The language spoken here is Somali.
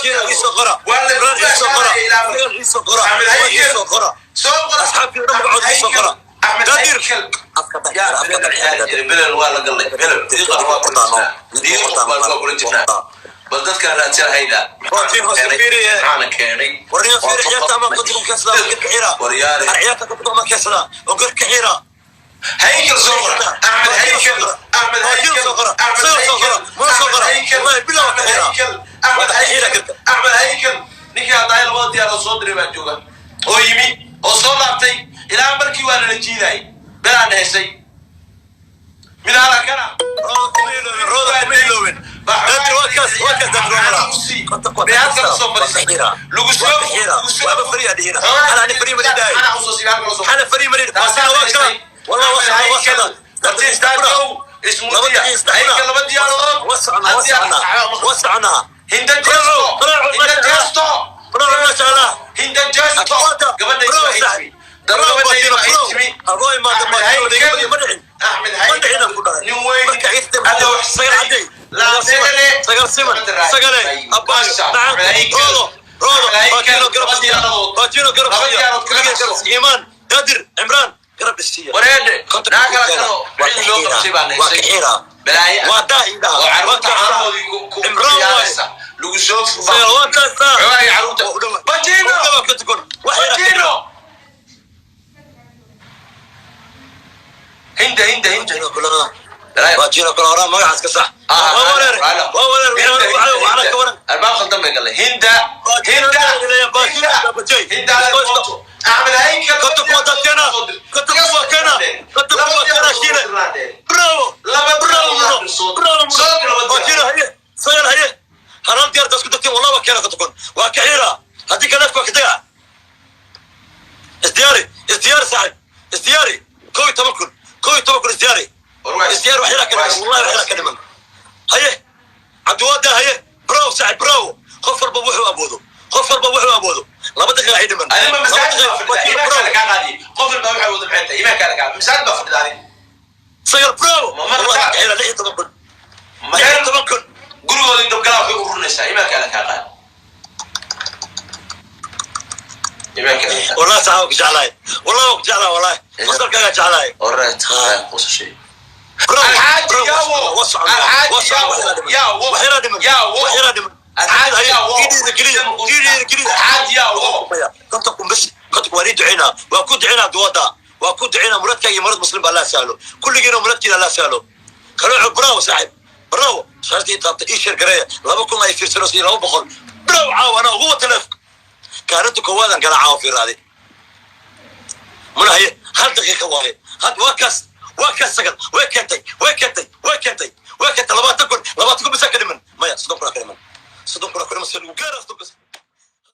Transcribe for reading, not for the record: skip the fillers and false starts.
Bajiina iisoo qora. Waa la Imraan iisoo qora. Sagal iisoo qora. Axmed Waa Haykal. iisoo qora. Soo qora. Asxaabtii dhan magacooda iisoo qora. Axmed Dadir. Haykal. Yaa belel ciyaari jiray, belel waa la galnay, belel diiqan waa kula jirnaa, diiqan waa kula jirnaa. Bal dadkaan raadsanahayda. Waa hoose fiiriye. Maxaana keenay? Warniyo fiiri, ciyaarta ama konton keensada oo garka xira. Waryaare. Ciyaarta konton ama keensada oo garka xira. Haykal soo qora. Axmed Haykal, Axmed Haykal, Axmed Haykal, Axmed Haykal, Axmed Haykal, Axmed Haykal, Axmed Haykal. Ninkii haddaay labada diyaarad soo diray baa jooga oo yimi oo soo laabtay. Ilaa markii waa nala jiidaay, belaan heshay mid halakana. Rooda kuma iloobin, rooda kuma iloobin. Dadir, waa kaas, waa kaas dadir waa maraa. Waaba fariya dhihina. Hal ani fariya mari daay. Hal fariya mari. Baasina waa kala. Wallah waa socda, waa socda. Dadir istakura. Laba daqiiq istakura. Laba diyaaradood. Waa socnaa, waa socnaa. Waa socnaa. Hinda Jesto, Hinda Jesto. Bravo, masha Allah. Hinda Jesto. Gabadha Bravo, ay saaxib. timi. Bravo, Gabadha ay bravo. timi. Adoo imaada Axmed Baasina, Haykal. ma dhicin. Axmed Ma dhicin Haykal aan ku dhahay. nin weyn. Marka ciidda Alla wax sagal cadday. Laadeele. Sagal siman. Sagale. Abbaayo. Nacam. Roodo. Roodo. Baatino garab siiya. Baatino garab Laba siiya. diyaaradood kaga Garab dhacso. siiya. Iimaan. Dadir. Cimraan. Garab isiiya. Wareedhe. Konton Naa kala ku kalo waa cid loo kaxiira. qabtay baa Waa heshay. kaxiira. Balaaye. Waa daa indhaha. Oo Waa carruurta kaasaa. caanahoodii ku Cimraan waaye. ciyaaraysa. Lagu soo Sagal waa kaasaa. Xogaha iyo carruurta. Waa u dhawa. Bajino. Waa u dhawa konton kun. Wax yar Bajino. Hinda, Hinda, Hinda. Baatino kulana. Balaaye. Baatino kula horaa magacaas ka sax. Waa wareer. Waa wareer. Waxna ka waran. Albaab khaldan bay galay. Hinda, Baatino Hinda, Baatino Hinda, Bajay. Hinda Alfonso. Axmed Haykal. Konton kuwa dadkeena. Konton kuwa keena. Konton kuwa keena Shiine. Bravo. Laba Bravo, diyaaradood bro. soo Bravo, bro. soo dir laba Baatino haye. Sagal haye. Halaal diyaar isku dagteen, wallah waa keena konton kun. Waa kaxiira. Haddii kale waa ka tagaa. Isdiyaari. Isdiyaari saaxib. Isdiyaari. 11,000. 11,000 isdiyaari. Isdiyaar wax yar ka dhiman. Wallahi wax yar ka dhiman. Haye. Cabdiwaada haye. Bravo saaxib, bravo. Qof walba wuxuu awoodo. Qof walba wuxuu awoodo. 2 daqiiqa ay dhiman. Adima Laba masaajid baa daqiiqa. fadhida. Baatino Imaankaa bravo. la kaa qaadiye. Qof walba waxay wada maxay tahay? Imaankaa la kaa masaajid baa fadhida adi. Sagal bravo. Ma marka- Wallahi kaxiira 16,000. 16,000. Gurigoodii dabgalaa waxay ururinaysaa. Imaankaa la kaa qaadi. Imaankaa la kaa. والله صعب جعلاي، والله جعلاي، والله وصل كذا جعلاي. Alright, qosashay. برافو. Alxaaji برافو. Yawo. وصل Alxaaji وصل. Yawo. Yawo. وحيرة دمن. Yawo. وحيرة دمن. Alxaaji Yawo. كلية كلية. Alxaaji Yawo. كنت بس كنت وليد دعينا وكنت دعينا دودا وكنت دعينا مرادك يا مراد مسلم الله سالو كل جينا مرادك الله سالو خلوه. برافو صاحب، برافو. شرطي طابت ايش شركريه لما كنا يفير سنوسي لو بخل. برافو. عاو انا هو تلف كانت كوادا قال عاو في رادي muna haye. Hal daqiiqa waaye had. Waa kaas, waa kaas. Sagal way keentay, way keentay, way keentay.